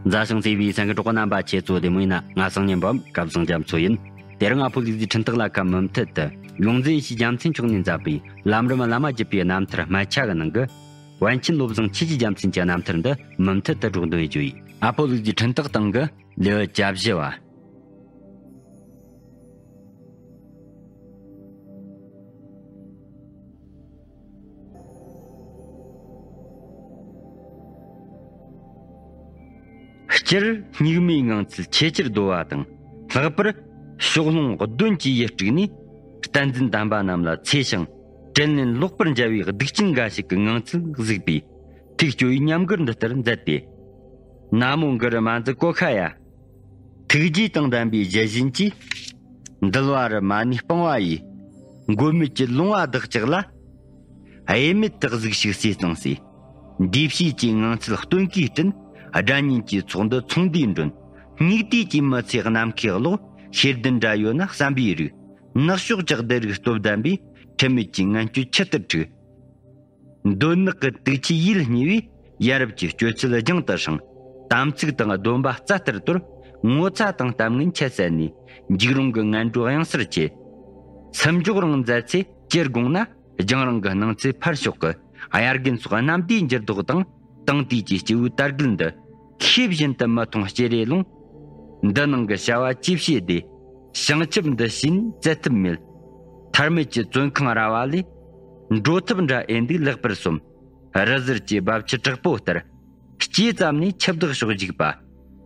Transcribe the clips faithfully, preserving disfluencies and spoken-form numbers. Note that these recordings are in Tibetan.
མཛའ་ཞིང་བརྩེ་བའི་སེམས་ཀྱི་གྲོགས་པོ་རྣམ་པ། ཁྱེད་ཚོ་བདེ་མོ་ཡིན་ན། ང་སང་ཉིན་བམ་སྐལ་བཟང་རྒྱ་མཚོ་ཡིན། དེ་རིང་ཨ་ཕོ་ལུག་རྫིའི་འཕྲིན་སྟེགས་ལ་ཁ། མུ་མཐུད་དུ་ཡོངས་འཛིན་ཡེ་ཤེས་རྒྱལ་མཚན་མཆོག་ནས་མཛད་པའི་ལམ་རིམ་བླ་མ་བརྒྱུད་པའི་རྣམ་ཐར་སྨད་ཆ་གི་ནང་གི། པཎ་ཆེན་བློ་བཟང་ཆོས་ཀྱི་རྒྱལ་མཚན་གྱི་རྣམ་ཐར་འདི་མུ་མཐུད་དུ་སྒྲོག་འདོན་བྱེད་རྒྱུ་ཡིན། ཨ་ཕོ་ལུག་རྫིའི་འཕྲིན་སྟེགས་སྟེང་གི་ལེའུ་གྱ་བཞི་བ། སྤྱིར་སྙིགས་མའི་ངང་ཚུལ་ཆེས་ཆེར་བདོ་བ་དང་། ལྷག་པར་ཕྱོགས་ལྷུང་གདོན་གྱིས་ཡིད་དཀྲུགས་ནས། བསྟན་འཛིན་དམ་པ་རྣམས་ལ་འཚེ་ཞིང་། དྲིན་ལན་ལོག་པར་འཇལ་བའི་གདུག་ཅན་འགའ་ཞིག་གི་ངང་ཚུལ་གཟིགས་པས། ཐུགས་སྐྱོ་བའི་ཉམས་མགུར་འདི་ལྟར་མཛད་དེ། ན་མོ་གུ་རུ་མ་འཛི་ཀོ་ཁ་ཡ། ཐུགས་རྗེ་དང་ལྡན་པའི་བརྒྱ་བྱིན་གྱིས། འདུལ་བ་རུ་མ་ཎི་སྤང་བ་ཡིས། མགོན་མེད་ཀྱི་ལོང་བ་བདག་ཅག་ལ། གཡེལ་མེད་དུ་གཟིགས་ཤིག་ཟས་གཙང་སྲས། འདུས་བྱས་ཀྱི་ངང་ཚུལ་སྟོན་ཀའི་སྤྲིན། སྒྲ་སྙན་གྱི་ཚོགས་འདི་ཚོང་འདུས་མགྲོན། སྙིགས་དུས་ཀྱི་མི་ཚེ་གནམ་མཁའི་གློག། ཤེས་ལྡན་འདྲ་ཡོད་ན་བསམ་པའི་རིགས། ནག་ཕྱོགས་ཀྱི་སྡེ་རིགས་སྟོབས་ལྡན་པས། ཁྲིམས་མེད་ཀྱི་ངན་སྤྱོད་ཆུ་ལྟར་འཁྲུགས། མདོ་ནག་གི་དུག་ཆུས་ཡིད་བསྙིལ་བས། ཡ་རབས་ཀྱི་སྤྱོད་ཚུལ་རྒྱང་དུ་བསྲིངས། དམ་ཚིག་དང་སྡོམ་པ་རྩ་ལྟར་དོར། ངོ་ཚ་དང་གཏམ་ངན་ཁྱད་བསད་ནས། འཇིགས་རུང་གི་ངན་འགྲོ་གཡང་སར་བཅད། སུམ་འཇོག་རང་མཛད་ཚེ་ཅི་དགོངས་ན། རྒྱང་རིང་གི་སྣང་ཚུལ་ཕར་ཕྱོགས་ཀྱི། དབྱར་དགུན་སོགས་གནམ་བདེའི་འགྱུར་ལྡོག་དང་། དེང་དུས་ཀྱི་སྐྱེས་བུའི་དར་རྒུད་འདི། ཤེས་བཞིན་དུ་མི་མཐོང་སྐྱེ་རེ་ལོང་། འདི་ནང་གི་བྱ་བ་ཅི་བྱེད་བདེ། བྱང་ཆུབ་འདི་ཤེས་ནས་བཙལ་ཐབས་མེད། ཐར་མེད་ཀྱི་བཙོན་ཁང་ར་བ་ལས། འགྲོ་ཐབས་འདྲ་ཨེ་འདུག་ལེགས་པར་སོམས། རི་ཟུར་གྱི་རྦབ་ཆུ་དྲག་པོ་ལྟར། སྐྱེས་ཙམ་ནས་ཆུ་བདག་ཕྱོགས་འཇིགས་པ།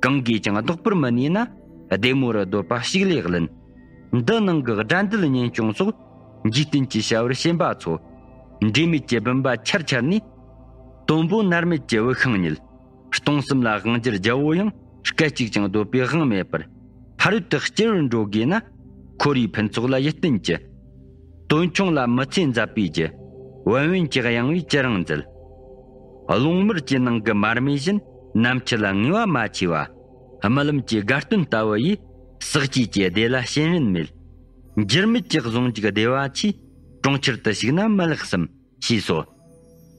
གང་གིས་ཀྱང་བཟློག་པར་མི་ནུས་ན། བདེ་མོ་རུ་སྡོད་པ་ཞིག་ལས་བླུན། འདི་ནང་གི་དགྲ་འདུལ་གཉེན་སྐྱོང་སོགས། འཇིག་རྟེན་གྱི་བྱ་བར་ཞེན་པ་ཚོ། འབྲས་མེད་ཀྱི་བུམ་པ་ཆར་ཆར་ནས། དུམ་བུ་མནར་མེད་ཀྱི་དབུགས་ཤིང་ཉིལ། སྟོང་གསུམ་ལ་དབང་སྒྱུར་རྒྱལ་པོ་ཡང་། སྐད་ཅིག་ཀྱང་སྡོད་པའི་དབང་མེད་པར། ཕ་རོལ་ཏུ་སྐྱེ་བར་འགྲོ་དགོས་ན། ཁོར་ཡུག་ཕུན་ཚོགས་ལ་ཡིད་བརྟན་གྱི། དོན་ཆུང་ལ་མི་ཚེ་མཛད་པའི་རྒྱུ། བན་བོན་གྱི་གཡང་བས་ཅི་རང་མཛད། རླུང་མར་གྱི་ནང་གི་མར་མེ་བཞིན། ནམ་མཁའ་ལ་ངེས་པ་མ་མཆིས་པ། རྨི་ལམ་གྱི་དགའ་སྟོན་ལྟ་བུ་ཡིས། ཟག་བཅས་ཀྱི་བདེ་ལ་ཞེན་རིན་མེད། འགྱུར་མེད་ཀྱི་གཟུང་འཇུག་བདེ་བ་ཆེས། གྲོང་ཁྱེར་དུ་ཞུགས་ན་མི་ལེགས་སམ། ཞེས་སོ།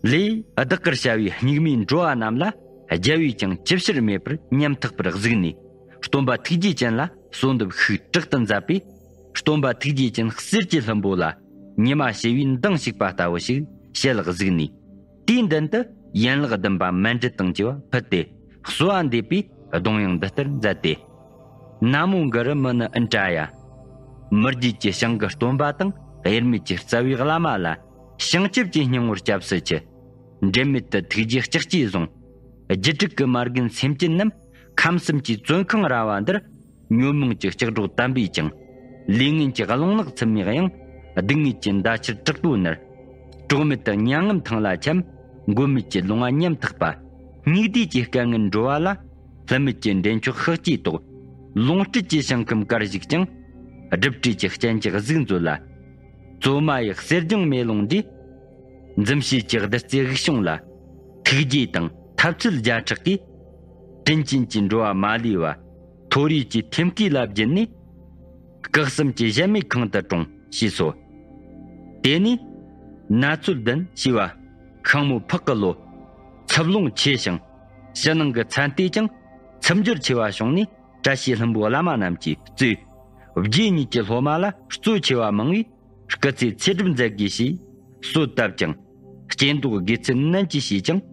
ལས་བདག་གིར་བྱ་བའི་སྙིགས་མའི་འགྲོ་བ་རྣམས་ལ། རྒྱལ་བས་ཀྱང་ཅི་བྱར་མེད་པར་ཉམ་ཐག་པར་གཟིགས་ནས། སྟོན་པ་ཐུགས་རྗེ་ཅན་ལ་གསོལ་འདེབས་ཤིག་དྲག་ཏུ་མཛད་པས། སྟོན་པ་ཐུགས་རྗེ་ཅན་གསེར་གྱི་ལྷུན་པོ་ལ། ཉི་མ་བྱེ་བས་མདངས་ཕྱུག་པ་ལྟ་བུ་ཞིག་ཞལ་གཟིགས་ནས། དུས་མདུན་དུ་ཡན་ལག་བདུན་པ་མཎྜལ་དང་བཅས་པ་ཕུལ་ཏེ། གསོལ་བ་འདེབས་པའི་གདུང་དབྱངས་འདི་ལྟར་མཛད་དེ། ན་མོ་གུ་རུ་མུ་ནི་ཨིནྡྲ་ཡ། མི་བརྗེད་ཀྱི་ཞིང་གི་སྟོན་པ་དང་། དབྱེར་མེད་ཀྱི་རྩ་བའི་བླ་མ་ལ། བྱང་ཆུབ་ཀྱི་སྙིང་པོར་སྐྱབས་སུ་མཆི། འབྲལ་མེད་དུ་ཐུགས་རྗེའི་ལྕགས་ཀྱུས་བཟུང་། སྒྱུ་དྲུག་གི་མ་རྒན་སེམས་ཅན་རྣམས། ཁམས་གསུམ་གྱི་བཙོན་ཁང་ར་བ་འདིར། ཉོན་མོངས་ཀྱི་ལྕགས་སྒྲོག་དམ་པས་ཀྱང་། ལས་ངན་གྱི་རླུང་ནག་ཚུབ་མས་གཡེངས། སྡུག་བསྔལ་གྱི་མདའ་ཆུ་དྲག་པོས་མནར། གྲོགས་མེད་དུ་མྱ་ངམ་ཐང་ལ་འཁྱམས། མགོན་མེད་ཀྱི་ལོང་བ་ཉམ་ཐག་པ། སྙིགས་དུས་ཀྱི་དཀའ་ངལ་འགྲོ་བ་ལ། ལྷུ་མེད་ཀྱི་འདྲེན་མཆོག་ཤགས་ཀྱིས་དོགས། ལོངས་སྤྲུལ་གྱི་ཞིང་ཁམས་གར་བཞུགས་ཀྱང་། སྒྲུབ་བྲལ་གྱི་སྤྱན་གྱིས་གཟིགས་མཛོད་ལ། བཙོ་མ་ཡི་གསེར་སྦྱངས་མེ་ལོང་འདྲས། འཛུམ་ཞལ་གྱི་བདུད་རྩིའི་དབུགས་གཞུང་ལ། ཐུགས་རྗེ་དང་ཐབས་ཚུལ་བརྒྱ་ཕྲག་གིས། དྲིན་ཅན་གྱི་འགྲོ་བ་མ་ལུས་པ། མཐོ་རིས་ཀྱི་ཐེམ་སྐས་ལ་བརྒྱུད་ནས། སྐུ་གསུམ་གྱི་གཞལ་མེད་ཁང་དུ་དྲངས་ཞེས་སོ། དེ་ནས་ན་ཚོད་བདུན་ཞེས་པ། ཤིང་མོ་ཕག་གི་ལོ། འཚུབ་ལོང་ཆེ་ཞིང་། ཕྱི་ནང་གི་ཚན་ལྟས་ཀྱང་འཚུབ་འགྱུར་ཆེ་བ་བྱུང་ནས། བཀྲ་ཤིས་ལྷུན་པོ་བླ་མ་རྣམས་ཀྱིས་གཙོས། རྗེ་ཉིད་ཀྱི་སློབ་མ་ལ་གཙོ་ཆེ་བ་མང་བས། སྐུ་ཚེ་ཚེ་སྒྲུབ་མཛད་དགོས་ཞེས་གསོལ་བཏབ་ཀྱང་། སྐྱེ་མདོག་དགེ་ཚུལ་ནན་གྱིས་བྱས་ཀྱང་།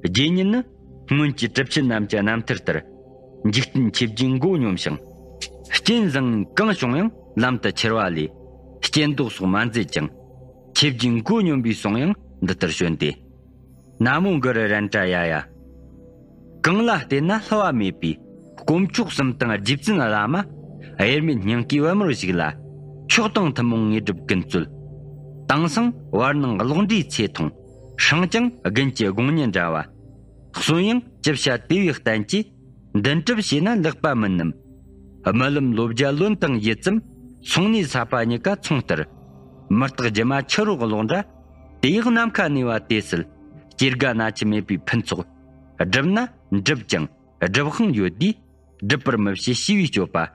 རྗེ་ཉིད་ནི་སྔོན་གྱི་གྲུབ་ཆེན་རྣམས་ཀྱི་རྣམ་ཐར་ལྟར། འཇིག་རྟེན་ཆོས་བརྒྱུད་མགོ་སྙོམས་ཤིང་། རྐྱེན་བཟང་ངན་གང་བྱུང་ཡང་ལམ་དུ་ཁྱེར་བ་ལས། སྐྱེ་མདོག་སོགས་མ་མཛད་ཅིང་། ཆོས་བརྒྱུད་མགོ་སྙོམས་པའི་གསུང་ཡང་འདི་ལྟར་བྱོན་ཏེ། ན་མོ་གུ་རུ་རན་ཏྲ་ཡ་ཡ། གང་ལ་བལྟས་ན་བསླུ་བ་མེད་པའི། དཀོན་མཆོག་གསུམ་དང་རྗེ་བཙུན་བླ་མ། དབྱེར་མེད་སྙིང་གའི་བུ་མོར་བཞུགས་ལ། མཆོག་དང་ཐུན་མོང་དངོས་གྲུབ་ཀུན་སྩོལ། དེང་སང་བར་སྣང་གློག་འདྲའི་ཚེ་ཐུང་། སྲང་ཅང་དགུན་གྱི་དགོང་གཉེན་འདྲ་བ། གསོན་ཡང་ཅི་བྱ་དེ་བས་བརྟན་གྱི། མདུན་གྲུབ་བྱས་ན་ལེགས་པ་མིན་ནམ། རྨི་ལམ་ལོ་བརྒྱ་ལོན་དང་ཡིད་ཙམ། སོང་ནས་སད་པ་གཉིས་ཀ་མཚུངས་ལྟར། མི་རྟག་སྒྱུ་མ་ཕྱི་རོལ་གློག་འདྲ། དེ་ཡག་ནམ་མཁའ་གནས་པ་དེ་སྲིད། སྐྱེ་རྒ་ན་འཆི་མེད་པའི་ཕུན་ཚོགས། བསྒྲུབས་ན་འགྲུབ་ཅིང་སྒྲུབ་དབང་ཡོད་དུས། སྒྲུབ་པར་མི་བྱེད་ཞི་བའི་སྤྱོད་པ།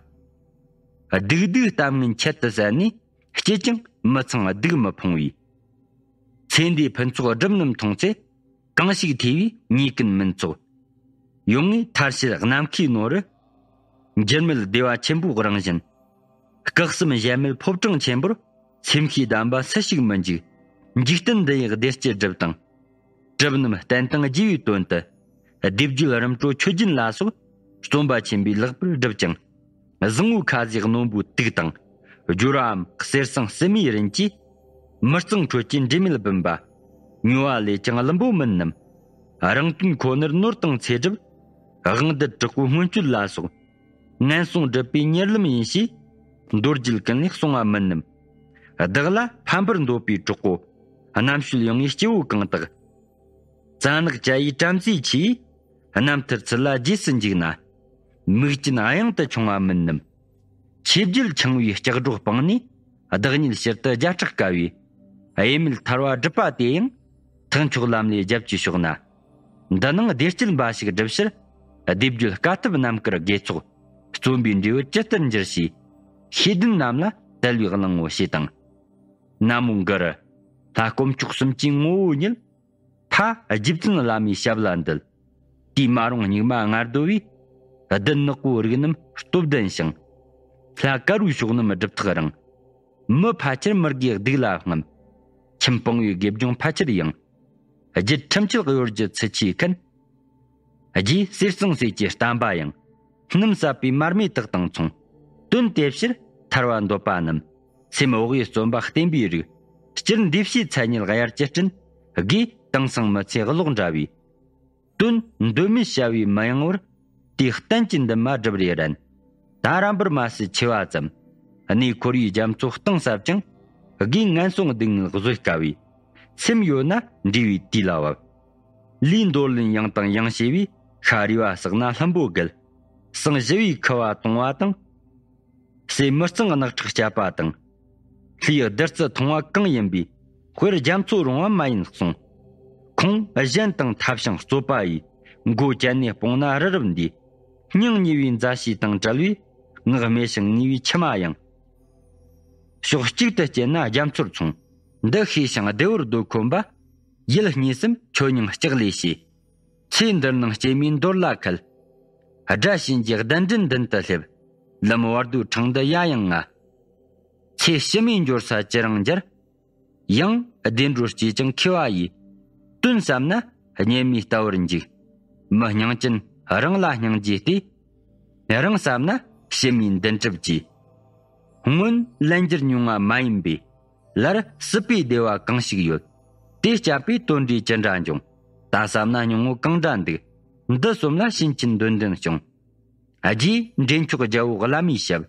སྡིག་སྡུག་གཏམ་ངན་ཁྱད་དུ་བསད་ནས། སྐྱེས་ཀྱང་མི་ཚང་སྡུག་མི་ཕོངས་པའི། ཚེ་འདིའི་ཕུན་ཚོགས་སྒྲུབ་རྣམས་མཐོང་ཚེ། གང་ཞིག་ཐོས་པའི་ཉེས་ཀུན་མུན་ཚོགས། ཡོང་ངེ་ཐར་ཕྱིར་ནམ་མཁའི་ནོར་རུ། འགྱུར་མེད་བདེ་བ་ཆེན་པོའི་རང་བཞིན། སྐུ་གསུམ་གཞལ་མེད་ཕོ་བྲང་ཆེན་པོར། སེམས་ཤེས་དམ་པ་སུ་ཞིག་མི་འཇིགས། འཇིག་རྟེན་འདི་ཡི་བདེ་སྐྱིད་སྒྲུབ་དང་། གྲུབ་རྣམས་བསྟན་དང་རྒྱས་པའི་དོན་དུ། སྡེབ་བརྗོད་རིམ་གྲོ་མཆོད་སྦྱིན་ལ་སོགས། རྩོམ་པ་ཆེན་པོས་ལེགས་པར་བསྒྲུབས་ཀྱང་། བཟང་བོའི་ཁ་ཟས་རྣོན་པོའི་དུག་དང་། སྦྱོར་བའམ་གསེར་ཟངས་སིལ་མའི་རིན་གྱིས། མི་གཙང་འཕྲོད་ཀྱི་འབྲས་མེད་བུམ་པ། ཉོ་བ་ལས་ཀྱང་བླུན་པོ་མིན་ནམ། རང་དོན་ཁོ་ནར་ནོར་དང་ཚེ་སྒྲུབ། དབང་འདུས་དྲག་པོའི་སྔོན་སྤྱོད་ལ་སོགས། ངན་སོང་སྒྲུབ་པའི་གཉེར་ལམ་ཡིན་ཞེས། མདོ་རྒྱུད་ཀུན་ལས་གསུངས་པ་མིན་ནམ། བདག་ལ་ཕམ་པར་འདོད་པའི་གྲོགས་པོ། རྣམ་དཔྱོད་ཡངས་པའི་སྐྱེ་བོ་གང་དག་རྩ་ནག་བཅའ་ཡི་བྲམ་ཟེའི་ཆེ། རྣམ་ཐར་ཚུལ་ལ་རྗེས་སུ་འཇུག་ན། མིག་ཅན་གཡང་དུ་མཆོང་བ་མིན་ནམ། ཆོས་བརྒྱད་འཆང་བའི་ལྕགས་སྒྲོག་སྤངས་ནས། བདག་ཉིད་ཕྱིར་དུ་བརྒྱ་ཕྲག་དཀའ་བའི། གཡེལ་མེད་ཐར་བ་སྒྲུབ་པ་དེ་ཡང་། ཐེག་མཆོག་ལམ་ལས་རྒྱབ་ཀྱི་ཕྱོགས་ན། འདི་ནང་བདེ་སྐྱིད་འབའ་ཞིག་སྒྲུབ་ཕྱིར། སྡེབ་བརྗོད་དཀའ་ཐུབ་རྣམ་དཀར་དགེ་ཚོགས། རྩོམ་པའི་འབྲས་བུ་ཇི་ལྟར་འགྱུར་ཞེས། ཤེས་ལྡན་རྣམས་ལ་དལ་བའི་གླང་པོ་ཞེས་དང་། ན་མོ་གུ་རུ། ལྷ་དཀོན་མཆོག་གསུམ་གྱི་ངོ་བོ་ཉིད། ཕ་རྗེ་བཙུན་བླ་མའི་ཞབས་ལ་འདུད། དེས་མ་རུངས་སྙིགས་མ་ལྔ་བདོ་བའི། བདུད་ནག་པོའི་རིགས་རྣམས་སྟོབས་ལྡན་ཞིང་། ལྷ་དཀར་པོའི་ཕྱོགས་རྣམས་སྒྲུབ་ཐག་རིང་། མི་ཕལ་ཆེར་མི་དགེའི་སྡིག་ལ་རྔམ། ཁྱིམ་སྤང་བའི་དགེ་སྦྱོང་ཕལ་ཆེར་ཡང་། རྒྱུད་ཁྲིམས་ཆད་གཡོ་སྒྱུ་ཚུལ་ཆེས་མཁན། རྗེའི་གསེར་ཟངས་ཟེར་གྱི་བསྟན་པ་ཡང་། སྣུམ་ཟབ་པའི་མར་མེ་དག་དང་མཚུངས། དོན་དེ་ཕྱིར་ཐར་བ་འདོད་པ་རྣམས། སེམས་དབུགས་ཡི་བརྩོན་པ་བརྟན་པའི་རིགས། སྤྱིར་འདི་ཕྱིའི་མཚན་ཉིད་དབྱར་གྱི་སྤྲིན། དགེ་དེང་སང་མི་ཚེ་གློག་འདྲ་བའི། དོན་འདོད་མེད་བྱ་བའི་མི་ཡེངས་བར། དེའི་གཏན་གྱི་འདུན་མ་སྒྲུབ་རེ་རན། ད་རམ་པར་མ་ཟད་ཆེ་བ་ཙམ། གནས་འཁོར་བའི་རྒྱ་མཚོ་གཏིང་ཟབ་ཅིང་། དགེ་ངན་སོང་སྡུག་བསྔལ་བཟོད་དཀའ་བའི། སེམས་ཡོད་ན་འབྲས་བུའི་དུས་ལ་བབ། ལུས་འདོར་ལེན་ཡང་དང་ཡང་བྱས་པའི། ཤ་རུས་པ་བསགས་ན་ལྷུན་པོ་རྒལ། ཟངས་ཞི་བའི་ཁུ་བ་གཏོང་བ་དང་། ཟས་མི་གཙང་རྣག་ཁྲག་བཅད་པ་དང་། ལྷའི་བདུད་རྩི་འཐུང་བ་གང་ཡིན་པའི། དཔེར་རྒྱ་མཚོ་རུང་བ་མ་ཡིན་གསུངས། ཁོང་གཞན་དང་འཐབ་ཞིང་རྩོད་པ་ཡི། མགོ་བཅད་ནས་སྤོང་ན་རི་རབ་འདིའི། སྙིང་ཉེ་བའི་མཛའ་བཤེས་དང་བྲལ་བའི། ངག་སྨྲས་ཤིང་ངུས་པའི་མཆི་མ་ཡང་། ཕྱོགས་གཅིག་ཏུ་སྐྱེས་ན་རྒྱ་མཚོར་མཚུངས། འདི་ཤེས་ཤིང་བདེ་བར་སྡོད་ཁོམ་པ། ཡུལ་གཉིས་སམ་ཆོས་མྱིང་ལྕགས་ལས་བྱས། ཚེ་འདིར་ནང་སྐྱེས་མའི་འདོར་ལ་ཁད། དགྲ་གཤིན་རྗེའི་གདན་འདྲེན་མདུན་དུ་སླེབས། ལམ་བར་དོའི་འཕྲང་འདི་ཡ་ཡང་ང་། ཚེ་ཕྱི་མའི་འབྱོར་ས་ཅི་རང་འགྱུར། ཡང་བདེ་འགྲོར་སྐྱེས་ཀྱང་མཁས་པ་ཡིས། དོན་བསམ་ན་གཉེན་མའི་ལྟ་བར་འཇུག། མི་སྙིང་ཅན་རང་ལ་སྙིང་རྗེ་སྟེ། རང་བསམ་ན་ཕྱི་མའི་མདུན་གྲུབ་ཀྱིས། སྔོན་ལན་འགྱུར་མྱོང་བ་མ་ཡིན་པས། ལར་སྲིད་པའི་བདེ་བ་གང་ཞིག་ཡོད། དེ་སྐྱབས་པས་དོན་འབྲས་ཅི་འདྲ་འབྱུང་། ད་བསམ་ན་སྙིང་པོ་གང་འདྲ་འདུག། འདི་སོམས་ལ་བྱིན་གྱིས་འདོན་ལྡན་བྱུང་། རྗེ་འདྲེན་མཆོག་རྒྱལ་པོ་བླ་མའི་ཞབས།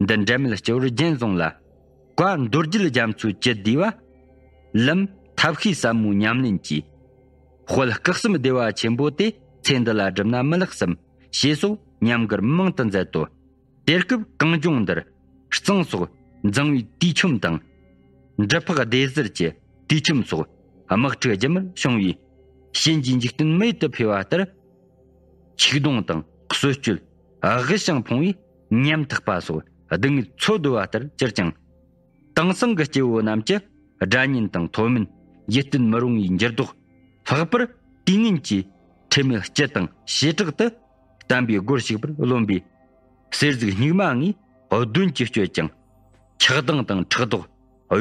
འདི་འབྲལ་མེད་སྤྱི་བོར་སྦྱིན་བཟུང་ལ། བཀའ་མདོ་རྒྱུད་རྒྱ་མཚོའི་བཅུད་བསྡུས་པ། ལམ་ཐབས་ཤེས་ཟབ་མོའི་ཉམས་ལེན་གྱིས། དཔལ་སྐུ་གསུམ་བདེ་བ་ཆེན་པོ་དེ། ཚེ་འདི་ལ་བསྒྲུབས་ན་མི་ལེགས་སམ། ཞེས་སོགས་ཉམས་མགུར་མང་དུ་མཛད་དོ། དེ་སྐབས་གངས་ལྗོངས་འདིར། གཙང་སོགས་འཛིང་བའི་དུས་ཆེན་དང་། འབྲི་འཕགས་སྡེ་ཟུར་གྱི་དུས་ཆེན་སོགས། དམག་འཁྲུག་རྒྱུན་མར་བྱུང་བས། གཤིན་རྗེའི་འཇིག་རྟེན་མེད་དུ་འཕེལ་བ་ལྟར། ཆིག་སྡོང་དང་གསོད་གཅོད། དབུལ་ཞིང་ཕོངས་པའི་ཉམ་ཐག་པ་སོགས་སྡུག་བསྔལ་འཚོ་སྡོད་པ་ལྟར་གྱུར་ཅིང་། དེང་སང་གི་སྐྱེ་བོ་རྣམས་ཀྱི་དགྲ་གཉེན་དང་མཐོ་དམན། ཡིད་བརྟན་མི་རུང་བའི་འགྱུར་ལྡོག། ལྷག་པར་དུས་ངན་གྱི་ཁྲེལ་མེད་སྤྱི་དང་བྱེ་བྲག་ཏུ་བསྟན་པའི་སྒོར་ཞུགས་པར་རློམ་པས། གསེར་གཟིགས་སྙིགས་མ་ལྔའི་གདོན་གྱིས་གཅོད་ཅིང་། ཆགས་སྡང་དང་ཕྲག་དོག་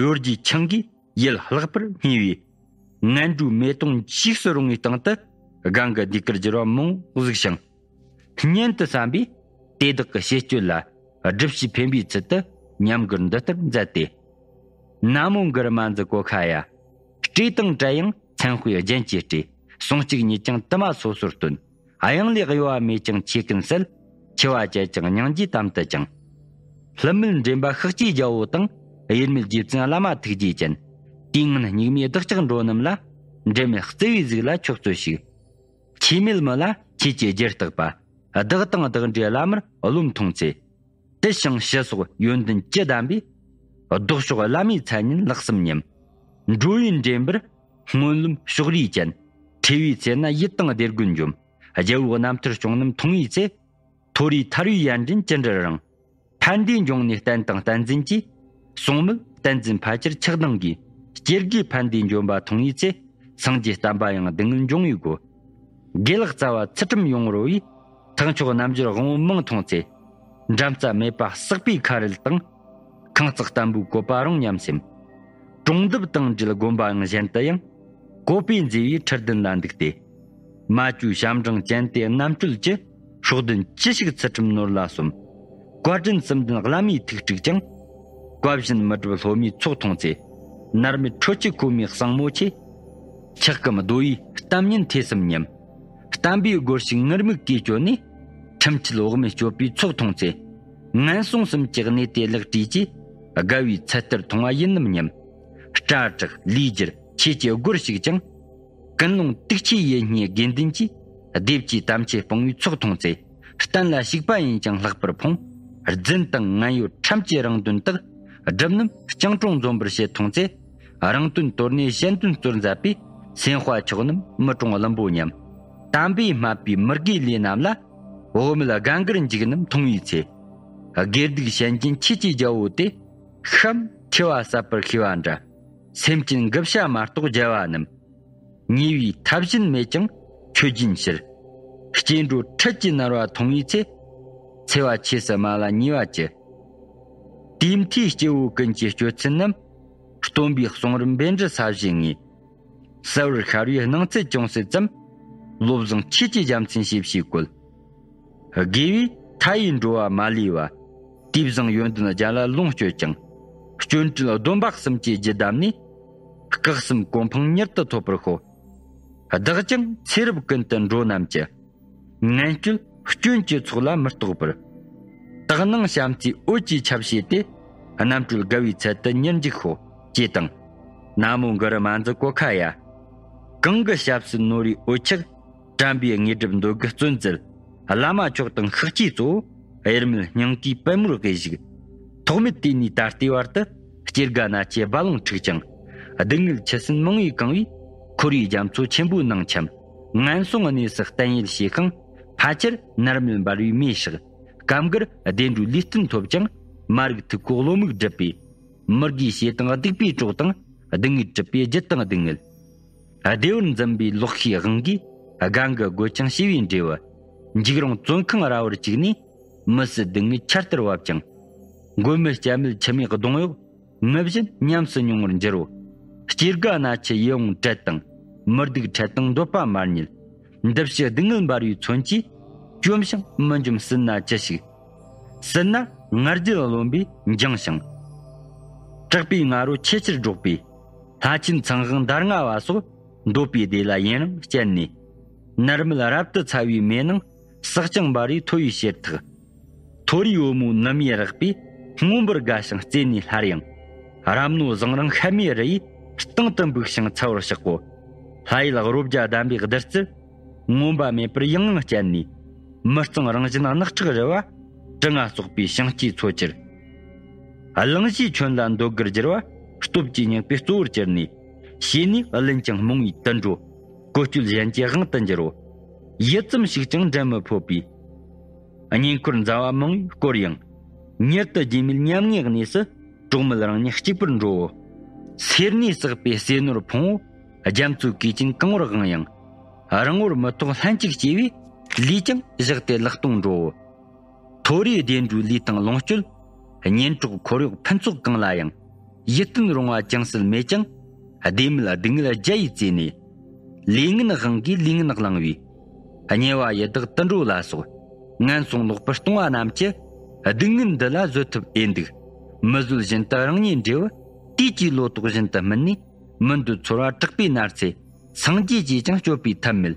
གཡོ་སྒྱུའི་ཆང་གིས། ཡིད་བརླག་པར་བསྙེལ་བའི། ངན་འགྲོའི་མེ་དོང་འཇིགས་སུ་རུང་བའི་སྟེང་དུ། གང་གི་ཟློས་གར་བསྒྱུར་བ་མང་པོ་གཟིགས་ཤིང་། སྙན་དུ་བསམ་པས་དེ་དག་གི་བྱེད་སྤྱོད་ལ། སྒྲུབ་བྱེད་འཕེན་པའི་ཚུལ་དུ་ཉམས་མགུར་འདི་ལྟར་མཛད་དེ། ན་མོ་གུ་རུ་མ་འཛི་གོ་ཁ་ཡ། སྤྲེའུ་དང་བྲལ་ཡང་མཚན་དཔེའི་རྒྱན་གྱིས་སྤྲས། ཟུང་གཅིག་ཉིད་ཀྱང་དུ་མ་སོ་སོར་སྟོན། གཡང་ལས་གཡོ་བ་མེད་ཅིང་ཆེ་ཀུན་གསལ། འཆི་བ་བཅད་ཀྱང་སྙིང་རྗེ་དམ་དུ་བཅངས། ལྷུམ་མེད་འདྲེན་པ་ཤཱཀྱའི་རྒྱལ་པོ་དང་། གཡེར་མེད་རྗེ་བཙུན་བླ་མ་ཐུགས་རྗེ་ཅན། དུས་ངན་སྙིགས་མའི་བདག་ཅག་འགྲོ་རྣམས་ལ། འབྲལ་མེད་བརྩེ་བའི་གཟུགས་ལ་མཆོག་སྩོལ་ཞིག། ཆོས་མེད་མི་ལ་ཆོས་ཀྱི་རྒྱུད་བརྟག་པ། བདག་དང་བདག་འདྲའི་བླ་མར་བློ་མཐོང་ཚེ། དེ་བཞིན་ཞི་སོགས་ཡོན་ཏན་ཅི་ལྡན་པའི། ལྡོག་ཕྱོགས་བླ་མའི་མཚན་ཉིད་ལེགས་སམ་སྙམ། འགྲོ་བའི་འདྲེན་པར་སྨོན་ལམ་ཕྱོགས་རིས་ཅན། ཁྲོས་པའི་ཚེ་ན་ཡིད་དང་བདེ་དགུ་འཇོམས། རྒྱལ་པོའི་རྣམ་ཐར་སྐྱོང་རྣམས་མཐོང་བའི་ཚེ། མཐོ་རིས་ཐར་བའི་ཡར་འདྲེན་ཅི་འདྲར་རིང་། ཕན་བདེའི་འབྱུང་གནས་བསྟན་དང་བསྟན་འཛིན་གྱིས། གསུང་མོལ་བསྟན་འཛིན་ཕལ་ཆེར་ཆགས་སྡང་གིས། སྐྱེ་རྒུའི་ཕན་བདེའི་འཇོམས་པ་མཐོང་བའི་ཚེ། སངས་རྒྱས་བསྟན་པ་ཡང་སྡུག་བསྔལ་འབྱུང་བའི་སྒོ། དགེ་ལེགས་རྩ་བ་ཚུལ་ཁྲིམས་ཡོངས་རོལ་བའི། ཐེག་མཆོག་རྣལ་འབྱོར་དབང་པོ་མང་མཐོང་ཚེ། འགྲན་རྩ་མེད་པ་བསགས་པའི་ཁ་རལ་དང་། ཁང་བརྩེགས་བརྟན་པོའི་བཀོད་པ་རང་ཉམས་སེམས། གྲོང་འདབ་དང་འབྲེལ་དགོན་པའང་གཞན་དུ་ཡང་། བཀོད་པའི་མཛེས་པའི་ཁྲི་གདན་ལ་འདུག་སྟེ། མ་བཅོས་ཞབས་འབྲིང་ཅན་དེ་རྣམ་དཔྱོད་ཀྱི། སྲོག་ལྡན་ཅི་ཞིག་ཚུལ་ཁྲིམས་ནོར་ལ་སོམས། བཀའ་དྲིན་གསུམ་ལྡན་བླ་མའི་ཐུགས་དཀྲུགས་ཀྱང་། བཀའ་བཞིན་མི་སྒྲུབ་སློབ་མའི་ཚོགས་མཐོང་ཚེ། མནར་མེད་ཁྲོ་ཆུ་ཁོལ་མའི་གཙང་མོ་ཆེ། ཆགས་སྐོམ་རྡོ་ཡི་གཏམ་ཉིད་ཐེ་ཚོམ་ཉམས། བསྟན་པའི་སྒོར་ཞིག་ངུར་སྨྲིག་གིས་གཅོད་ནས། ཁྲིམས་ཆད་འོག་མིན་སྤྱོད་པའི་ཚོགས་མཐོང་ཚེ། ངན་སོང་གསུམ་གྱི་གནས་དེ་ལེགས་བྲིས་ཀྱིས། དགའ་བའི་ཚད་ལྟར་མཐོང་བ་ཡིན་ནམ་སྙམ། སྐྲ་གྲགས་ལུས་འགྱུར་ཆོས་ཀྱི་སྒོར་ཞིག་ཀྱང་། ཀུན་སློང་དུག་ཆེའི་ཡིད་བརྙས་དགེ་འདུན་གྱིས། སྡེབ་ཀྱིས་དམ་ཆོས་སྤོང་བའི་ཚོགས་མཐོང་ཚེ། གཏན་ལ་ཞུགས་པ་ཡིན་ཀྱང་ལྷག་པར་ཕོངས། རྫུན་དང་ངན་གཡོ་ཁྲམ་གྱི་རང་དོན་དག། སྒྲུབ་རྣམས་སྤྱང་གྲུང་འཛོམས་པར་བྱེད་མཐོང་ཚེ། རང་དོན་དོར་ནས་གཞན་དོན་སྩོལ་མཛད་པའི། སེམས་དཔའ་མཆོག་རྣམས་མི་གྲོངས་བླུན་པོ་སྙམ། དམ་པས་སྨྲས་པའི་མི་དགེའི་ལས་རྣམས་ལ། འོག་མིན་དགའ་མགུར་འཇིགས་རྣམས་མཐོང་བའི་ཚེ། དགེ་སྡིག་ཞེན་ཅན་ཆོས་ཀྱི་རྒྱལ་པོ་དེ། གཤམ་འཁྱིལ་བ་ཟབ་པར་ཤེས་པ་འདྲ། སེམས་ཅན་དགུ་བྱ་མ་གཏོགས་རྒྱལ་བ་རྣམས། ཉེས་པའི་ཐབས་གཞན་མེད་ཀྱང་ཆོས་རྒྱུན་ཕྱིར། སྐྱེ་འགྲོ་འཕྲལ་གྱི་མནར་བ་མཐོང་བའི་ཚེ། འཚེ་བ་ཆོས་སུ་སྨྲ་ལ་ཉེས་པ་ཅི། དེ་མཐའི་སྐྱེ་བོ་ཀུན་གྱི་སྤྱོད་ཚུལ་རྣམས། སྟོན་པའི་གསུང་རབ་འབེན་འདྲི་ས་གཞི་ངེས། གསལ་བར་ཤར་བའི་སྣང་ཚད་ཅུང་ཟད་ཙམ། བློ་བཟང་ཆོས་ཀྱི་རྒྱལ་མཚན་ཞེས་བྱའི་བཀོད། དགེ་བས་མཐའ་ཡས་འགྲོ་བ་མ་ལུས་པ། དེ་བཟང་ཡོན་ཏན་རྒྱ་ལ་ལོངས་སྤྱོད་ཅིང་། སྐྱོན་བྲལ་སྡོམ་པ་གསུམ་གྱི་རྒྱུད་བསྡམས་ནས། སྐུ་གསུམ་གོ་འཕང་མྱུར་དུ་ཐོབ་པར་ཤོག། བདག་ཀྱང་ཚེ་རབས་ཀུན་ཏུ་འགྲོ་རྣམས་ཀྱི། ངན་སྤྱོད་སྐྱོན་གྱི་ཚོགས་ལ་མི་རྟོག་པར། དག་སྣང་བྱམས་བརྩེའི་འོད་ཀྱིས་ཁྱབ་བྱས་ཏེ། རྣམ་གྲོལ་དགའ་བའི་ཚལ་དུ་མྱུར་འཇུག་ཤོག། ཅེས་དང་། ན་མོ་གུ་རུ་མ་འཛི་གོ་ཁ་ཡ། གང་གི་ཞབས་སུ་ནོར་བའི་འོད་ཆགས། དྲན་པའི་དངོས་གྲུབ་འདོད་དགུ་བརྩོན་འཛུལ། བླ་མ་མཆོག་དང་ཤཱཀྱའི་གཙོ་བོ། དབྱེར་མེད་སྙིང་གའི་པད་མོར་དབུས་བཞུགས། ཐོག་མེད་དུས་ནས་ད་ལྟའི་བར་དུ། སྐྱེ་རྒ་ན་འཆིའི་རྦ་ཀློང་འཁྲུགས་ཀྱང་། སྡུག་བསྔལ་ཆུ་སྲིན་མང་བས་གང་བའི། འཁོར་བའི་རྒྱ་མཚོ་ཆེན་པོའི་ནང་འཁྱམས། ངན་སོང་གནས་སུ་བརྟན་གཡོ་བྱས་ཤིང་། ཕལ་ཆེར་མནར་མེད་འབར་བའི་མེ་ཤག། སྐབས་འགར་བདེ་འགྲོའི་ལུས་རྟེན་ཐོབ་ཀྱང་། མ་རིག་ཐུགས་ཁོག་བློ་མིག་བསྒྲིབས་པས། མི་དགེའི་བྱེད་དང་སྡིག་པའི་གྲོགས་དང་། སྡུག་བསྔལ་སྒྲིབ་པའི་རྒྱུ་དང་སྡུག་བསྔལ། བདེ་བར་འཛིན་པའི་ལོག་ཤེས་དབང་གིས། སྒང་གི་རྒོད་ཅིང་ཞི་བའི་འབྲས་བུ། འཇིགས་རུང་བཙོན་ཁང་ར་བར་བཅུག་ནས། མི་སྲིད་སྡུག་བསྔལ་ཆར་ལྟར་བབས་ཀྱང་། མགོན་མེད་སྐྱབས་མེད་འཆི་མེད་གདུང་གཡོག། ངུ་བཞིན་ཉམས་སུ་མྱོང་བར་འགྱུར་རོ། སྐྱེ་རྒ་ན་འཆི་ཡིད་འོང་བྲལ་དང་། མི་སྡུག་འཕྲད་དང་འདོད་པ་མ་རྙེད། འདི་ཕྱི་སྡུག་བསྔལ་འབར་བའི་མཚོན་གྱིས། བཅོམ་ཞིང་མི་འཇོམས་སྲིད་ན་ཅི་ཞིག། སྲིད་ན་ང་རྒྱལ་རློམ་པས་འགྱིང་ཞིང་། དྲག་པོའི་ང་རོ་ཆེས་ཆེར་སྒྲོགས་པས། ལྷ་ཆེན་ཚངས་དབང་འདར་ང་བ་སོགས། འདོད་པའི་བདེ་ལ་ཡུན་རིང་སྤྱད་ནས། མནར་མེད་རབ་ཏུ་ཚ་བའི་མེ་ནང་། སྲེག་ཅིང་འབར་བའི་མཐོ་བའི་ཤེལ་ཐག། མཐོ་རིས་བུ་མོའི་ནུ་མས་རེག་པས། མངོན་པར་དགའ་ཞིང་རྩེ་ནས་སླར་ཡང་། རབ་རྣོ་བཟང་རིང་ཤ་མའི་རི་ཡིས། སྟེང་དུ་འབུགས་ཤིང་ཚ་བར་བཤག་གོ། ལྷ་ཡུལ་རོ་བརྒྱ་གདམས་པའི་བདུད་རྩིར། མངོན་པ་མེད་པར་ཡང་ཡང་སྤྱད་ནས། མི་གཙང་རང་བཞིན་རྣག་ཁྲག་རི་བ། གྲི་ང་སོགས་པའི་བྱིན་གྱིས་འཚོ་ཕྱིར། གླིང་བཞིའི་ཁྱོན་ལ་འདོད་དགུར་བསྒྱུར་བ། སྟོབས་ཀྱིས་བསྙེགས་པའི་གཙོ་བོར་གྱུར་ནས། བྱས་ནས་བླུན་ཅིང་རྨོངས་པའི་དུད་འགྲོ། བཀོལ་སྤྱོད་གཞན་གྱི་དབང་དུ་འགྱུར་རོ། ཡུད་ཙམ་ཞིག་ཀྱང་འབྲལ་མི་ཕོད་པའི། བསྙེན་བཀུར་མཛའ་བ་མང་བས་བསྐོར་ཡང་། མྱུར་དུ་རྗེས་མེད་ཉམ་ངའི་གནས་སུ། གྲོགས་མེད་རང་ཉིད་གཅིག་པུར་འགྲོའོ། སེར་སྣས་བསགས་པའི་ཟས་ནོར་ཕུང་པོ། རྒྱ་མཚོའི་གོས་ཅན་གང་བོར་དབང་ཡང་། རིང་བོར་མི་ཐོགས་ལྷན་ཅིག་སྐྱེས་པས། ལུས་ཀྱང་བཞག་སྟེ་ལག་སྟོང་འགྲོའོ། མཐོ་རིས་བདེ་འགྲོའི་ལུས་དང་ལོངས་སྤྱོད། གཉེན་གྲོགས་འཁོར་གཡོག་ཕུན་ཚོགས་གང་ལ་ཡང་། ཡིད་བརྟན་རུང་བ་ཅུང་ཟད་མེད་ཀྱང་། བདེ་མེད་སྡུག་བསྔལ་བརྒྱ་ཡིས་གཙེས་ནས། ལས་ངན་དབང་གིས་ལུས་ངན་བླངས་པའི། དམྱལ་བ་ཡི་དྭགས་དུད་འགྲོ་ལ་སོགས། ངན་སོང་ལོག་པར་ལྟུང་བ་རྣམས་ཀྱི། སྡུག་བསྔལ་འདི་ལ་བཟོད་ཐུབ་འོས་འདུག། མི་བཟོད་བཞིན་དུ་རང་ཉིད་འབྲས་བུ། དུས་ཀྱི་ལོ་ཏོག་བཞིན་དུ་སྨིན་ནས། མི་འདོད་ཚོར་བ་དྲག་པོས་མནར་ཚེ། སངས་རྒྱས་ཀྱིས་ཀྱང་སྐྱོབ་པའི་ཐབས་མེད།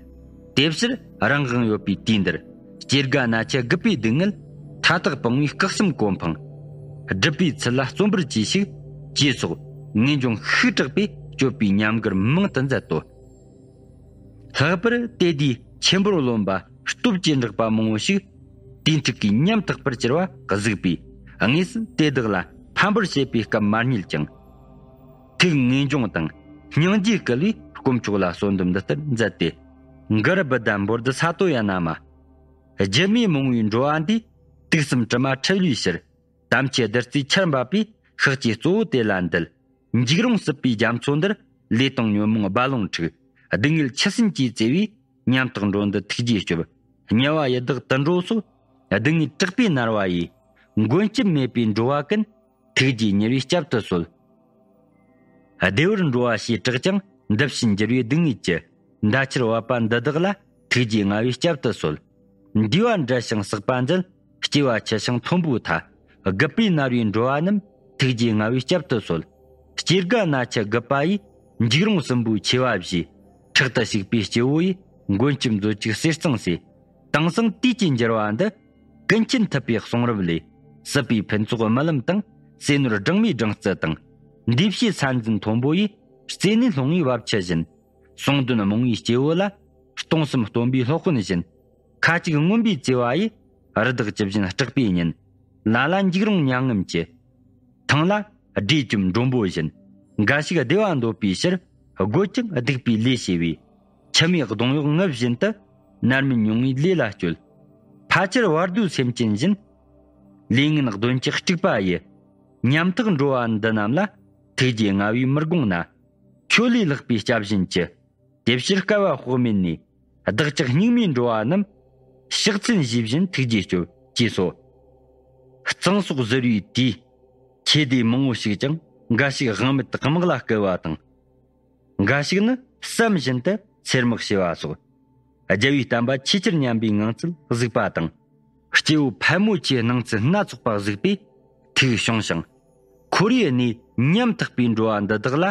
དེ་ཕྱིར་རང་དབང་ཡོད་པའི་དུས་འདིར། སྐྱེ་རྒ་ན་འཆི་རྒུད་པའི་སྡུག་བསྔལ། མཐའ་དག་སྤང་བའི་སྐུ་གསུམ་གོ་འཕང་། སྒྲུབ་པའི་ཚུལ་ལ་བརྩོན་པར་གྱིས་ཤིག། ཅེས་སོགས་ངེས་འབྱུང་ཤུགས་དྲག་པས་སྐྱོབ་པའི་ཉམས་མགུར་མང་དུ་མཛད་དོ། ལྷག་པར་དེ་དུས་ཆེན་པོར་རློམ་པ་སྟོབས་ཀྱིས་འདྲེགས་པ་མང་བོ་ཞིག། དེའི་འཁྲིག་གིས་ཉམ་ཐག་པར་གྱུར་པ་གཟིགས་པས། དངོས་སུ་དེ་དག་ལ་ཕམ་པར་བྱེད་པའི་སྐབས་མ་རྙེད་ཀྱང་། ཐུགས་ངེས་འབྱུང་དང་སྙིང་རྗེས་བསྐུལ་བས། དཀོན་མཆོག་ལ་གསོལ་འདེབས་འདི་ལྟར་མཛད་དེ། གུ་རུ་བུདྡྷ་འབོ་དྷི་ས་ཏྭ་ཡ་ན་མ། སྒྱུ་མའི་མང་བའི་འགྲོ་བ་འདིའི། དུག་གསུམ་དྲི་མ་འཁྲུ་བའི་ཕྱིར། དམ་ཆོས་བདུད་རྩིའི་ཆར་འབབ་པའི། ཤེས་བྱའི་གཙོ་བོ་དེ་ལ་འདུད། འཇིགས་རུང་སྲིད་པའི་རྒྱ་མཚོ་འདིར། ལས་དང་ཉོན་མོངས་རྦ་ཀློང་འཁྲུགས། སྡུག་བསྔལ་ཆུ་སྲིན་གྱིས་གཙེས་པའི། ཉམ་ཐག་འགྲོ་འདི་ཐུགས་རྗེས་སྐྱོབ། དམྱལ་བ་ཡི་དྭགས་དུད་འགྲོ་སོགས། སྡུག་བསྔལ་དྲེགས་པས་མནར་བ་ཡི། མགོན་སྐྱབས་མེད་པའི་འགྲོ་བ་ཀུན། ཐུགས་རྗེས་མྱུར་བའི་སྐྱབས་སུ་གསོལ། བདེ་བར་འགྲོ་བ་ཞེས་གྲགས་ཀྱང་། འདི་ཕྱིར་འགྱུར་བའི་སྡུག་བསྔལ་གྱི། མདའ་ཆུར་བབས་པ་འདི་དག་ལ། ཐུགས་རྗེས་མངའ་བའི་སྐྱབས་སུ་གསོལ། འདུས་པ་འབྲལ་ཞིང་བསགས་པ་མཛད། སྐྱེ་བ་ཆེ་ཞིང་མཐོན་པོའི་མཐའ། རྒུད་པས་མནར་བའི་འགྲོ་བ་རྣམས། ཐུགས་རྗེས་མངའ་བའི་སྐྱབས་སུ་གསོལ། སྐྱེ་རྒ་ན་འཆི་རྒུད་པ་ཡི། འཇིགས་རུང་སྲིན་པོའི་མཆེ་བ་བཞིན། ཕྲག་ཏུ་ཞིག་པའི་སྐྱེ་བོ་ཡི། མགོན་སྐྱབས་མཛོད་ཅིག་གསེར་གཙང་སྲས། དེང་སང་དུས་ཀྱི་འགྱུར་བ་འདི། ཀུན་མཁྱེན་ཐུབ་པའི་གསུང་རབ་ལས། སྲིད་པའི་ཕུན་ཚོགས་རྨི་ལམ་དང་། ཟས་ནོར་སྦྲང་མའི་སྦྲང་རྩི་དང་། འདུས་བྱས་ས་འཛིན་མཐོན་པོ་ཡི། རྩེ་ནས་ལྷུང་བའི་བབ་ཆུ་བཞིན། གསུང་དོན་རྨོངས་པའི་སྐྱེ་བོ་ལ། སྟོང་གསུམ་སྟོན་པའི་སློབ་དཔོན་བཞིན། ཁ་ཅིག་མངོན་པའི་བརྩེ་བ་ཡིས། རི་དྭགས་ཇི་བཞིན་སྐྲག་པའི་ཉིན། ལ་ལ་འཇིགས་རུང་མྱ་ངམ་གྱི། ཐང་ལ་སྦྲེལ་གྱུར་མགྲོན་པོ་བཞིན། འགའ་ཞིག་བདེ་བ་འདོད་པའི་ཕྱིར། རྒོད་ཀྱང་སྡིག་པའི་ལས་བྱས་པའི། འཆི་མེད་གདུང་གཡོག་ངུ་བཞིན་དུ། མནར་མེད་མྱོང་བའི་ལས་ལ་སྤྱོད། ཕལ་ཆེར་བར་དོའི་སེམས་ཅན་བཞིན། ལས་ངན་གདོན་གྱིས་དཀྲུགས་པ་ཡི། ཉམ་ཐག་འགྲོ་བ་འདི་རྣམས་ལ། ཐུགས་རྗེས་མངའ་བས་མི་དགོངས་ན། ཁྱོད་ལས་ལྷག་པའི་སྐྱབས་གཞན་ཅི། དེ་ཕྱིར་བསྐལ་པ་དཔག་མེད་ནས། བདག་ཅག་སྙིགས་མའི་འགྲོ་བ་རྣམས། ཕྱག་འཚལ་ཞུས་བཞིན་ཐུགས་རྗེས་སྐྱོབས། ཅེས་སོ། གཙང་སོགས་གཟིར་བའི་དུས། ཁྱེད་དེ་མང་བོ་ཞིག་ཀྱང་། འགའ་ཞིག་དབང་མེད་དམག་ལ་བསྐུལ་བ་དང་། འགའ་ཞིག་ནི་བསམ་བཞིན་དུ་ཚེར་མག་བྱེ་བ་སོགས། རྒྱལ་བའི་བསྟན་པ་ཆེས་ཆེར་ཉམས་པའི་ངང་ཚུལ་གཟིགས་པ་དང་། སྐྱེ་བོ་ཕལ་མོ་ཆེའི་སྣང་ཚུལ་སྣ་ཚོགས་པ་གཟིགས་པས་ཐུགས་བྱུང་ཞིང་། ཁོར་ཡུག་ནས་ཉམ་ཐག་པའི་འགྲོ་བ་འདི་དག་ལ།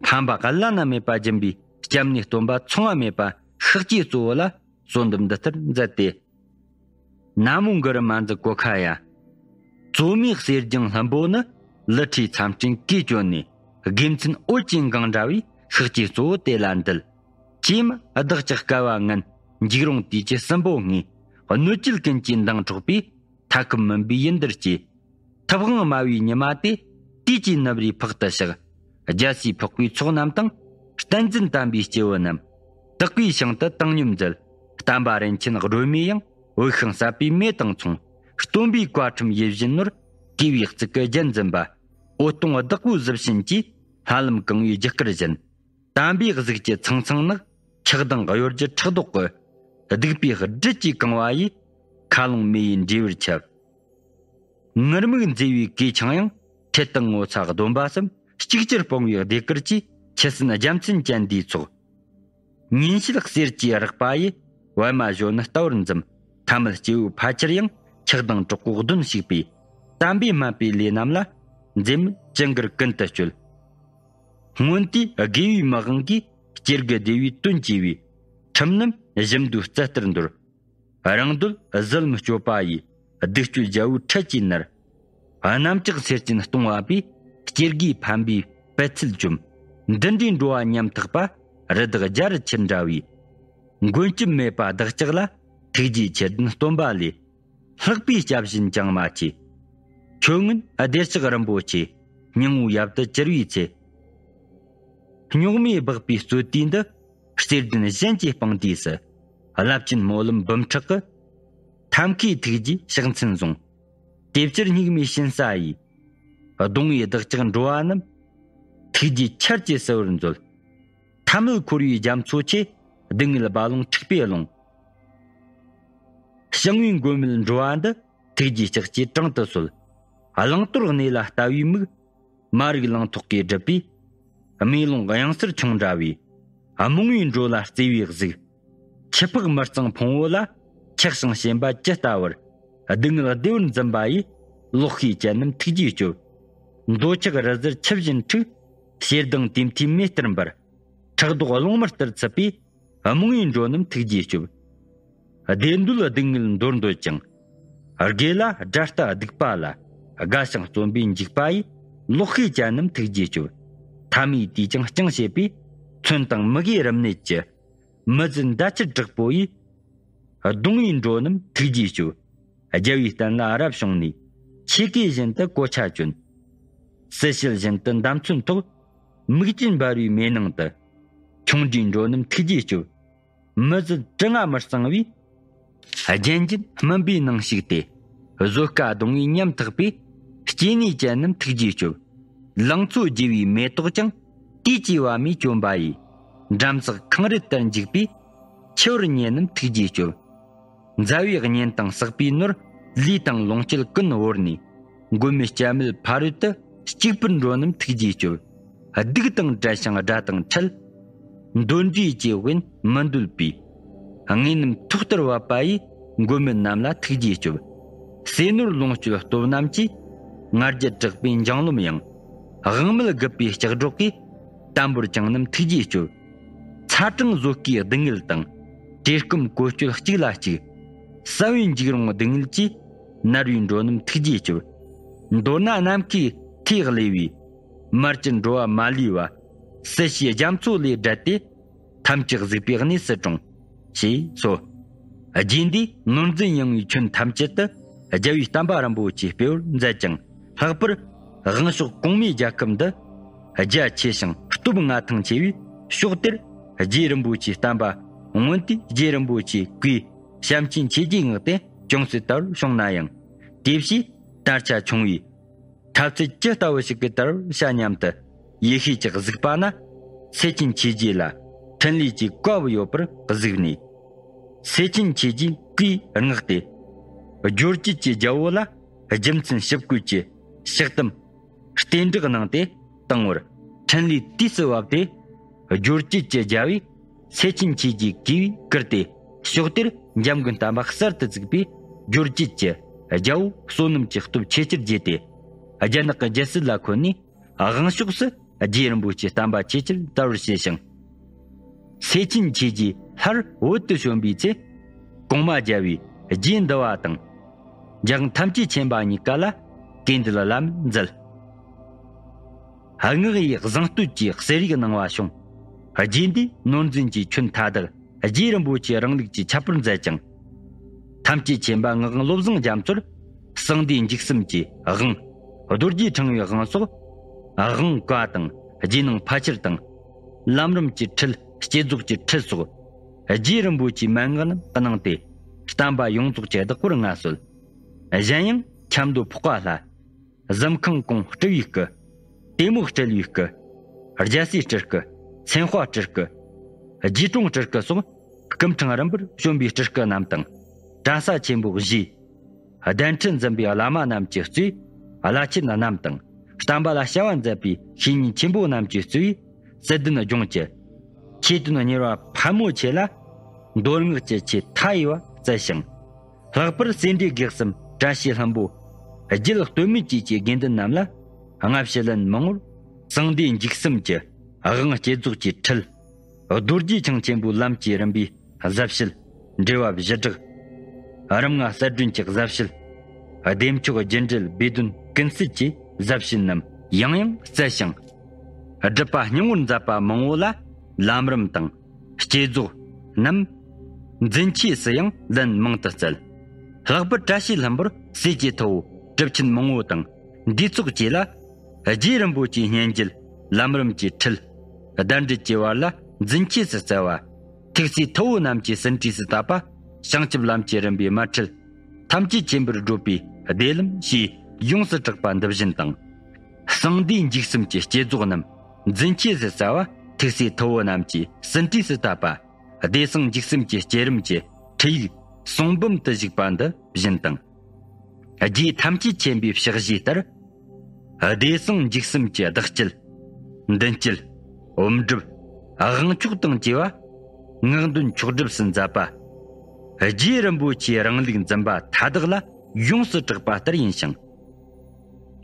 ཕན་པ་བླ་ན་མེད་པ་སྦྱིན་པའི་སྐྱབས་གནས་སྟོན་པ་མཚུངས་པ་མེད་པ་ཤཱཀྱའི་གཙོ་བོ་ལ་གསོལ་འདེབས་འདི་ལྟར་མཛད་དེ། ན་མོ་གུ་རུ་མ་འཛི་གོ་ཁ་ཡ། བཙོ་མའི་གསེར་ལྗང་ལྷུན་པོ་ནི། ལི་ཁྲིའི་མཚམས་སྤྲིན་གོས་གྱོན་ནས། དགེ་མཚན་འོད་ཀྱི་འགངས་འདྲ་བའི། ཤཱཀྱའི་གཙོ་བོ་དེ་ལ་འདུད། ཅེས་མ་བདག་ཅག་བསྐལ་པ་ངན། འཇིགས་རུང་དུས་ཀྱི་སྲིན་པོ་ལྔའི། གནོད་བྱེད་ཀུན་གྱི་མདངས་འཕྲོག་པའི། མཐའ་ཁུབ་མུན་པའི་ཡུལ་འདིར་སྐྱེས། ཐུབ་དབང་སྨྲ་བའི་ཉི་མ་དེ། དུས་ཀྱི་ནུབ་རའི་ཕག་ཏུ་གཤེགས། རྒྱལ་སྲས་འཕགས་པའི་ཚོགས་རྣམས་དང་། བསྟན་འཛིན་དམ་པའི་སྐྱེ་བོ་རྣམས། དག་པའི་ཞིང་དུ་བཏང་སྙོམས་མཛད། བསྟན་པ་རིན་ཆེན་སྒྲོན་མེ་ཡང་། འོད་ཤིང་ཟབ་པའི་མེ་དང་མཚུངས། སྟོན་པའི་བཀའ་ཁྲིམས་ཡིད་བཞིན་ནོར། གུས་པའི་གཙུག་གི་རྒྱན་འཛིན་པ། འོད་སྟོང་བདག་པོའི་གཟི་བྱིན་གྱིས། ཧ་ལམ་གང་བའི་རྒྱུ་སྐར་བཞིན། དམ་པའི་གཟུགས་ཀྱི་ཚང་ཚང་ནག། འཁྱག་མདངས་གཡོ་སྒྱུ་ཕྲག་དོག་གི། སྡིག་པའི་སྦྲུལ་གྱིས་གང་བ་ཡི། མཁའ་ཀློང་མེ་ཡིས་འབྲས་བུར་ཁྱབ། ངུར་སྨྲིག་མཛེས་པའི་གོས་ཆང་ཡང་། ཐོད་དང་ངོ་ཚ་སྡོམ་པ་གསུམ། གཅིག་ཅར་སྤོང་བའི་ཟློས་གར་གྱིས། ཁྱི་སེར་རྒྱལ་མཚན་ཅན་འདིའི་ཚོགས། ཉིན་བྱེད་གསེར་གྱི་རེག་པ་ཡིས། པད་མ་གཞོན་ནུ་ལྟ་བུར་འཛུམ། ཐ་མལ་སྐྱེ་བོའི་ཕལ་ཆེར་ཡང་། འཁྱག་མདངས་གྲོགས་པོ་གདོན་བཤིག་པའི། དམ་པའི་སྨན་པའི་ལས་རྣམས་ལ། འཛེམ་མེད་ཅི་དགར་ཀུན་ཏུ་སྤྱོད། སྔོན་དུས་དགེ་བའི་མི་དབང་གིས། སྐྱེ་རྒུ་བདེ་བའི་དོན་བཅས་པའི། ཁྲིམས་རྣམས་བཞི་མདོའི་རྩི་ལྟར་འདོར། རང་འདོད་ཟིལ་མི་གཅོད་པ་ཡི། སྡིག་སྤྱོད་རྒྱལ་པོའི་ཁྲི་བཅས་ནར། གནམ་ལྕགས་སེར་ཅན་སྟོང་བབས་པའི། སྐྱེ་རྒུའི་ཕན་པའི་པད་ཚལ་བཅོམ། འདི་འདྲའི་འགྲོ་བ་ཉམ་ཐག་པ། རི་དྭགས་རྒྱ་རུ་ཆིར་འདྲ་བའི། མགོན་སྐྱབས་མེད་པ་བདག་ཅག་ལ། ཐུགས་རྗེའི་ཆེ་ལྡན་སྟོན་པ་ལས། ལྷག་པའི་སྐྱབས་གཞན་ཅང་མ་མཆིས། ཁྱོད་སྔོན་བདེ་གཤེགས་རིན་པོ་ཆེ། སྙིང་པོའི་ཡབ་ཏུ་གྱུར་པའི་ཚེ། རྙོག་མས་སྦགས་པའི་རྩོད་དུས་འདི། གསེར་ལྡན་གཞན་གྱིས་སྤངས་དུས་སུ། རླབས་ཆེན་སྨོན་ལམ་འབུམ་ཕྲག་གི། ཐབས་མཁས་ཐུགས་རྗེའི་ཕྱག་མཚན་བཟུང་། དེ་ཕྱིར་སྙིགས་མའི་ཞིང་ས་ཡི། གདུང་བའི་བདག་ཅག་འགྲོ་བ་རྣམས། ཐུགས་རྗེའི་ཆར་གྱིས་བསིལ་བར་མཛོད། ཐ་མལ་འཁོར་བའི་རྒྱ་མཚོ་ཆེ། སྡུག་བསྔལ་རྦ་ཀློང་འཁྲིགས་པའི་ཀློང་། བྱང་བའི་མགོན་མེད་འགྲོ་བ་འདི། ཐུགས་རྗེའི་ལྕགས་ཀྱུས་དྲང་དུ་གསོལ། བླང་དོར་གནས་ལ་ལྟ་བའི་མིག། མ་རིག་གླང་ཐོག་གིས་བསྒྲིབས་པའི། རྨི་ལོང་གཡང་སར་མཆོང་འདྲ་བའི། རྨོངས་པའི་འགྲོ་ལ་བརྩེ་བའི་གཟུགས། ཁྱི་ཕག་མི་གཙང་ཕུང་བོ་ལ། ཆགས་ཤིང་ཞེན་པ་ཇི་ལྟ་བར། སྡུག་བསྔལ་བདེ་བར་འཛིན་པ་ཡི། ལོག་ཤེས་ཅན་རྣམས་ཐུགས་རྗེས་སྐྱོབས། འདོད་ཆགས་རི་གཟར་ཆུ་བཞིན་འཁྲུགས། ཞེ་སྡང་དུས་མཐའི་མེ་ལྟར་འབར། ཕྲག་དོག་རླུང་མ་ལྟར་འཚུབ་པའི། རྨོངས་པའི་འགྲོ་རྣམས་ཐུགས་རྗེས་སྐྱོབས། བདེ་འདོད་སྡུག་བསྔལ་འདོར་འདོད་ཅིང་། དགེ་ལ་དགྲ་ལྟ་སྡིག་པ་ལ། དགའ་ཞིང་བརྩོན་པའི་འཇིགས་པ་ཡི། ལོག་ཤེས་ཅན་རྣམས་ཐུགས་རྗེས་སྐྱོབས། ཐ་མའི་དུས་ཀྱང་ཅང་བྱེད་པའི། མཚོན་དང་མི་དགེའི་རིམས་ནད་ཀྱི། མི་བཟོད་མདའ་ཆུ་དྲག་པོ་ཡི། གདུང་བའི་འགྲོ་རྣམས་ཐུགས་རྗེས་སྐྱོབས། རྒྱལ་བའི་བསྟན་ལ་རབ་བྱུང་ནས། ཆོས་གོས་བཞིན་དུ་གོ་ཆ་གྱོན། སྲི་ཞལ་བཞིན་དུ་འདམ་ཚོན་ཐོགས། མིག་ཅན་འབར་བའི་མེ་ནང་དུ། ཆུང་འདྲིས་འགྲོ་རྣམས་ཐུགས་རྗེས་སྐྱོབས། མི་བཟོད་དྲི་ང་མི་གཙང་བའི། རྒྱན་ཅན་སྨིན་པའི་ནང་ཞུགས་ཏེ། བཟོད་དཀའ་གདུང་བའི་ཉམ་ཐག་པའི། སྐྱེ་གནས་ཅན་རྣམས་ཐུགས་རྗེས་སྐྱོབས། ལང་ཚོ་རྒྱས་པའི་མེ་ཏོག་ཀྱང་། དུས་ཀྱི་བ་མས་བཅོམ་པ་ཡི། འགྲམ་ཟག་ཁང་རལ་ལྟར་འཇིག་པའི། འཆི་བར་ཉེ་རྣམས་ཐུགས་རྗེས་སྐྱོབ། མཛའ་བའི་གཉེན་དང་བསགས་པའི་ནོར། ལུས་དང་ལོངས་སྤྱོད་ཀུན་བོར་ནས། མགོན་མེད་སྐྱབས་མེད་ཕ་རོལ་ཏུ། གཅིག་པུར་འགྲོ་རྣམས་ཐུགས་རྗེས་སྐྱོབ། སྡིག་དང་བྲལ་ཞིང་དགྲ་དང་ཕྲལ། འདོད་འདྲིས་ཀྱི་དབེན་མི་འདོད་པའི། དངོས་རྣམས་ཐོག་ལྟར་བབ་པ་ཡི། མགོན་མེད་རྣམས་ལ་ཐུགས་རྗེས་སྐྱོབ། ཟས་ནོར་ལོངས་སྤྱོད་སྟོབས་རྣམས་ཀྱིས། ང་རྒྱལ་དྲག་པོའི་འཇང་ལོམ་ཡང་། དབང་མེད་རྒུད་པའི་ལྕགས་སྒྲོག་གིས། དམ་པོར་བཅིངས་རྣམས་ཐུགས་རྗེས་སྐྱོབ། ཚ་གྲང་བཟོད་དཀའི་སྡུག་བསྔལ་དང་། བཀྲེས་སྐོམ་བཀོལ་སྤྱོད་གཅིག་ལ་གཅིག། ཟ་བའི་འཇིགས་རུང་སྡུག་བསྔལ་གྱིས། མནར་བའི་འགྲོ་རྣམས་ཐུགས་རྗེས་སྐྱོབ། མདོར་ན་ནམ་མཁའི་མཐས་གླས་པའི། མར་གྱི་འགྲོ་བ་མ་ལུས་པ། སྲིད་ཞིའི་རྒྱ་མཚོ་ལས་བསྒྲལ་ཏེ། ཐམས་ཅད་གཟིགས་པའི་གནས་སུ་དྲངས། ཞེས་སོ། རྗེ་འདིས་ནོར་འཛིན་ཡངས་པའི་ཁྱོན་ཐམས་ཅད་དུ། རྒྱལ་བའི་བསྟན་པ་རིན་པོ་ཆེ་སྤེལ་བར་མཛད་ཅིང་། ལྷག་པར་དབང་ཕྱོགས་གོང་མའི་རྒྱལ་ཁབ་འདི། རྒྱ་ཆེ་ཞིང་སྟོབས་མངའ་ཐང་ཆེ་བའི་ཕྱོགས་དེར། རྗེ་རིན་པོ་ཆེའི་བསྟན་པ་མངོན་དུ། རྗེ་རིན་པོ་ཆེའི་སྐུའི་བྱམས་ཆེན་ཆོས་རྗེའི་ངག་དེ་ཅུང་ཟད་དལ་བུར་བྱུང་ན་ཡང་། དེ་བཞིན་དར་ཆ་ཆུང་བའི། འཐབ་རྩོད་ཅི་ལྟ་བུ་ཞིག་གི་དར་བྱ་སྙམ་དུ། ཡེ་ཤེས་ཀྱིས་གཟིགས་པ་ན། སེ་ཆེན་ཆོས་རྗེ་ལ། འཕྲིན་ལས་ཀྱི་བཀའ་བབས་ཡོད་པར་གཟིགས་ནས། སེ་ཆེན་ཆོས་རྗེའི་བཀའི་ངག་སྟེ། སྦྱོར་བྱེད་ཀྱི་རྒྱལ་པོ་ལ། རྒྱུ་མཚན་ཞིབ་བཀོད་ཀྱི་ཕྱག་དམ་བསྟན་བསྒྲགས་གནང་སྟེ་བཏང་བར། འཕྲིན་ལས་དུས་སུ་བབས་ཏེ། སྦྱོར་བྱེད་ཀྱི་རྒྱལ་པོས། སེ་ཆེན་ཆོས་རྗེ་གུས་པས་བཀུར་ཏེ། ཕྱོགས་དེར་འཇམ་མགོན་བསྟན་པ་གསར་དུ་བཙུགས་པའི་སྦྱོར་བྱེད་ཀྱི་རྒྱལ་པོ་བསོད་ནམས་ཀྱི་སྟོབས་ཆེ་ཆེར་རྒྱས་ཏེ། རྒྱ་ནག་གི་རྒྱལ་སྲིད་ལ་འཁོད་ནས། དབང་ཕྱོགས་སུ་རྗེ་རིན་པོ་ཆེའི་བསྟན་པ་ཆེ་ཆེར་དར་བར་བྱས་ཤིང་། སེ་ཆེན་ཆོས་རྗེ་སླར་བོད་དུ་བྱོན་པའི་ཚེ། གོང་མ་རྒྱལ་བའི་རྗེ་འདི་བ་དང་། རྒྱལ་དབང་ཐམས་ཅད་མཁྱེན་པ་གཉིས་ཀ་ལ་དགེ་འདུན་བླ་མེད་མཛད། སྔགས་ཡིག་བཟང་བསྟོད་ཀྱི་གསེར་ཡིག་གནང་བ་བྱུང་། རྗེ་འདིས་ནོར་འཛིན་གྱི་ཁྱོན་མཐའ་དག་རྗེ་རིན་པོ་ཆེའི་རིང་ལུགས་ཀྱི་ཁྱད་པར་མཛད་ཅིང་། ཐམས་ཅད་མཁྱེན་པ་ངག་དབང་བློ་བཟང་རྒྱ་མཚོར། གསང་འདུས་འཇིགས་གསུམ་གྱི་དབང་། རྡོ་རྗེ་ཕྲེང་བའི་དབང་སོགས། དབང་བཀའ་དང་རྗེས་གནང་ཕལ་ཆེར་དང་། ལམ་རིམ་གྱི་ཁྲིད། བསྐྱེད་རྫོགས་ཀྱི་ཁྲིད་སོགས། རྗེ་རིན་པོ་ཆེའི་མན་ངག་རྣམས་གནང་སྟེ། བསྟན་པ་ཡོངས་རྫོགས་ཀྱི་བདག་པོར་མངའ་གསོལ། གཞན་ཡང་ཆབ་མདོ་ཕག་པ་ལྷ། གཟིམ་ཁང་གོང་སྤྲུལ་བའི་སྐུ། ལྟད་མོ་སྤྲུལ་བའི་སྐུ། རྒྱལ་སྲས་སྤྲུལ་སྐུ། སེམས་དཔའ་སྤྲུལ་སྐུ། རྗེ་དྲུང་སྤྲུལ་སྐུ་སོགས་སྐུ་ཕྲེང་རིམ་པར་བྱོན་པའི་སྤྲུལ་སྐུ་རྣམས་དང་། གྲྭ་ས་ཆེན་པོ་བཞིའི་གདན་ཁྲི་འཛིན་པའི་བླ་མ་རྣམས་ཀྱིས་གཙོས་བླ་ཆེན་རྣམས་དང་། བསྟན་པ་ལ་བྱ་བ་མཛད་པའི་བཤེས་གཉེན་ཆེན་པོ་རྣམས་ཀྱིས་གཙོས་པའི་སྲིད་དོན་ལྗོངས་ཀྱི་ཆོས་དོན་གཉེར་བ་ཕལ་མོ་ཆེ་ལ་མདོ་སྔགས་ཀྱི་ཆོས་མཐའ་ཡས་པ་སྩལ་ཞིང་། ལྷག་པར་སེ་འབྲས་དགེ་གསུམ་བཀྲ་ཤིས་ལྷུན་པོ། རྒྱུད་སྟོད་སྨད་བཅས་ཀྱི་དགེ་འདུན་རྣམས་ལ་སྔ་ཕྱི་ལན་མང་པོར་གསང་འདུས་འཇིགས་གསུམ་གྱི་དབང་བསྐྱེད་རྫོགས་ཀྱི་ཁྲིད། རྡོ་རྗེ་འཆང་ཆེན་པོའི་ལམ་གྱི་རིམ་པའི་ཟབ་བཤད། འགྲེལ་པ་བཞི་སྦྲགས། རིམ་ལྔ་གསལ་སྒྲོན་གྱི་ཟབ་བཤད། བདེ་མཆོག་རྒྱུ་འབྲས་སྦས་དོན་ཀུན་གསལ་གྱི་ཟབ་བཤད་རྣམས་ཡང་ཡང་སྩལ་ཞིང་། སྒྲུབ་པ་སྙིང་པོར་མཛད་པ་མང་པོ་ལ་ལམ་རིམ་དང་། བསྐྱེད་རྫོགས་རྣམས་འཛིན་ཆོས་སུ་ཡང་ལན་མང་དུ་སྩལ། ལྷག་པར་བཀྲ་ཤིས་ལྷུན་པོར་སྲས་ཀྱི་ཐུ་བོ་གྲུབ་ཆེན་མང་པོ་དང་འདུས་ཚོགས་བཅས་ལ་རྗེ་རིན་པོ་ཆེའི་སྙན་བརྒྱུད་ལམ་རིམ་གྱི་ཁྲིད། གདན་འདྲེན་གྱི་བར་ལ་འཛིན་ཆོས་སུ་སྩལ་བ། ཐུགས་སྲས་ཐུ་བོ་རྣམས་ཀྱི་ཟིན་བྲིས་སུ་བཏབ་པ། བྱང་ཆུབ་ལམ་གྱི་རིམ་པའི་མར་ཁྲིད། ཐམས་ཅད་མཁྱེན་པར་བགྲོད་པའི་བདེ་ལམ་ཞེས་ཡོངས་སུ་གྲགས་པ་འདི་བཞིན་དང་། གསང་འདུས་འཇིགས་གསུམ་གྱི་བསྐྱེད་རྫོགས་རྣམས་འཛིན་ཆོས་སུ་སྩལ་བ། ཐུགས་སྲས་ཐུ་བོ་རྣམས་ཀྱི་ཟིན་བྲིས་སུ་བཏབ་པ། བདེ་གསང་འཇིགས་གསུམ་གྱི་བསྐྱེད་རིམ་གྱི་ཁྲིད་ཡིག་གསུང་འབུམ་དུ་བཞུགས་པ་འདི་བཞིན་དང་། རྗེ་ཐམས་ཅད་མཁྱེན་པའི་ཕྱག་བཞེས་ལྟར། བདེ་གསང་འཇིགས་གསུམ་གྱི་བདག་བསྐྱེད། མདུན་བསྐྱེད། འོག་སྒྲུབ། དབང་ཕྱོགས་དང་བཅས་པ། ངག་འདོན་ཆོག་སྒྲུབ་སུ་མཛད་པ། རྗེ་རིན་པོ་ཆེའི་རིང་ལུགས་འཛིན་པ་མཐའ་དག་ལ་ཡོངས་སུ་གྲགས་པ་ལྟར་ཡིན་ཞིང་།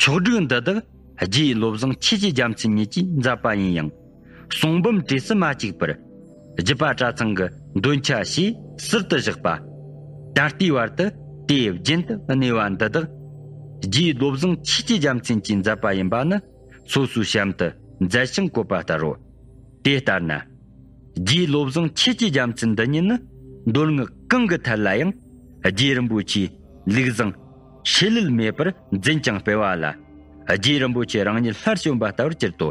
ཆོག་སྒྲིག་འདི་དག་རྗེའི་བློ་བཟང་ཆོས་ཀྱི་རྒྱལ་མཚན་ཉིད་ཀྱིས་མཛད་པ་ཡིན་ཡང་། གསུང་འབུམ་གྲས་སུ་མ་བཅུག་པར། རྒྱུད་པ་གྲྭ་ཚང་གི་འདོན་ཆ་ཞེས་ཟུར་དུ་བཞག་པ། ད་ལྟའི་བར་དུ་དེའི་རྒྱུན་དུ་གནས་པ་འདི་དག་རྗེའི་བློ་བཟང་ཆོས་ཀྱི་རྒྱལ་མཚན་གྱིས་མཛད་པ་ཡིན་པ་ནི་སོ་སོའི་གཤམ་དུ་མཛད་ཞིང་བཀོད་པ་ལྟར་རོ། དེ་ལྟར་ན། རྗེའི་བློ་བཟང་ཆོས་ཀྱི་རྒྱལ་མཚན་འདི་ཉིད་ནི་མདོ་སྔགས་གང་གི་ཐད་ལ་ཡང་རྗེ་རིན་པོ་ཆེའི་ལུགས་བཟང་ཤེས་ལུས་མེད་པར་འཛིན་ཅིང་སྤེལ་བ་ལ། རྗེ་རིན་པོ་ཆེ་རང་ཉིད་སླར་བྱོན་པ་ལྟ་བུར་གྱུར་ཏོ།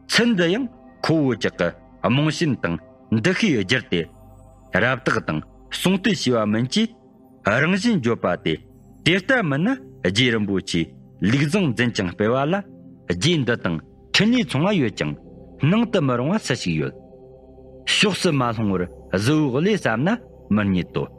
ཚུལ་འདི་ཡང་ཁོ་བོ་ཅག་གི་རྨོངས་ཞེན་དང་འདུ་ཤེས་བསྒྱུར་ཏེ། རབ་བརྟག་དང་གསུང་བསྟོད་བྱས་པ་མིན་གྱི། རང་བཞིན་བརྗོད་པ་སྟེ། དེ་ལྟ་མིན་ན་རྗེ་རིན་པོ་ཆེའི་ལུགས་བཟང་འཛིན་ཅིང་སྤེལ་བ་ལ། རྗེ་འདི་དང་འཕྲིན་ལས་མཚུངས་པ་ཡོད་ཀྱང་སྣང་དུ་མི་རུང་བ་སུ་ཞིག་ཡོད། ཕྱོགས་སུ་མ་ལྷུང་བར་ གཟུ་བོའི་ལས་བསམ་ན་མི་རྙེད་དོ།